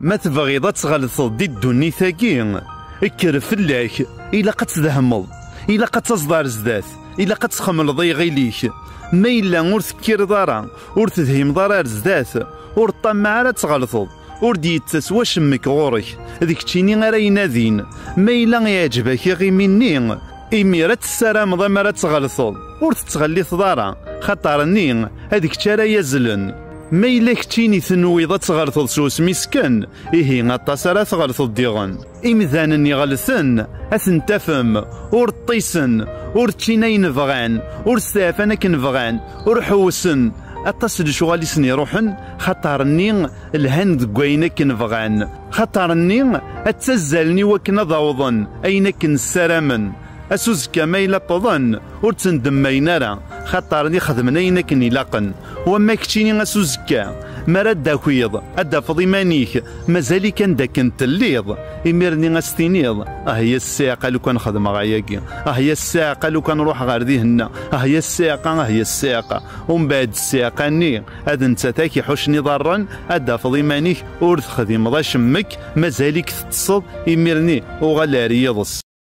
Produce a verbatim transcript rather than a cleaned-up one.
Ma tebɣiḍ ad tɣelteḍ di ddunit-agi, kker fell-ak, ilaq ad tdehmeḍ, ilaq ad taẓeḍ ar zdat, ilaq ad txemmleḍ i iɣil-ik. Ma yella ur tekkireḍ ara, ur tedhimeḍ ara ar zdat, ur ṭṭamaɛ ara ad tɣelteḍ, ur d-yettas wacemmek ɣur-k, d keččini ara inadin. Ma yella iɛǧeb-ak iɣimi-nni, imir ad tessarameḍ amar ad tɣelteḍ, ur tettɣelliteḍ ara, xaṭer-nni ad kečč ara yazlen. Ma yella keččini tenwiḍ ad tɣelteḍ s usmi-s kan, ihi aṭas ara tɣelteḍ diɣen. Imdanen iɣelten, ad ten-tafem, ur ṭṭisen, ur ččin ayen bɣan, ur steɛfan akken bɣan, ur ḥewsen. Aṭas n lecɣal i sen-iruḥen, xaṭer-nni lhan deg wayen akken bɣan. Xaṭer-nni ad ttazzalen i wakken ad awḍen ayen akken ssaramen. Ass uzekka ma yella ṭṭḍen, ur ttendemmayen ara, xaṭer ad ixedmen ayen akken ilaqen. Wamma keččini ass uzekka, mi ara d-takiḍ, ad d-tafeḍ iman-ik, mazal-ik anda akken telliḍ, imir-nni ad s-tiniḍ: "Ah ya ssiɛqa lukan xedmeɣ ayagi, ah ya ssiɛqa lukan ruḥeɣ ar dihenna, ah ya ssiɛqa, ah ya ssiɛqa." Umbeɛd ssiɛqa-nni, ad nettat ak-iḥuccen iḍarren, ad d-tafeḍ iman-ik ur texdimeḍ acemmek, mazal-ik teṭṭseḍ, imir-nni uɣal ar yiḍes.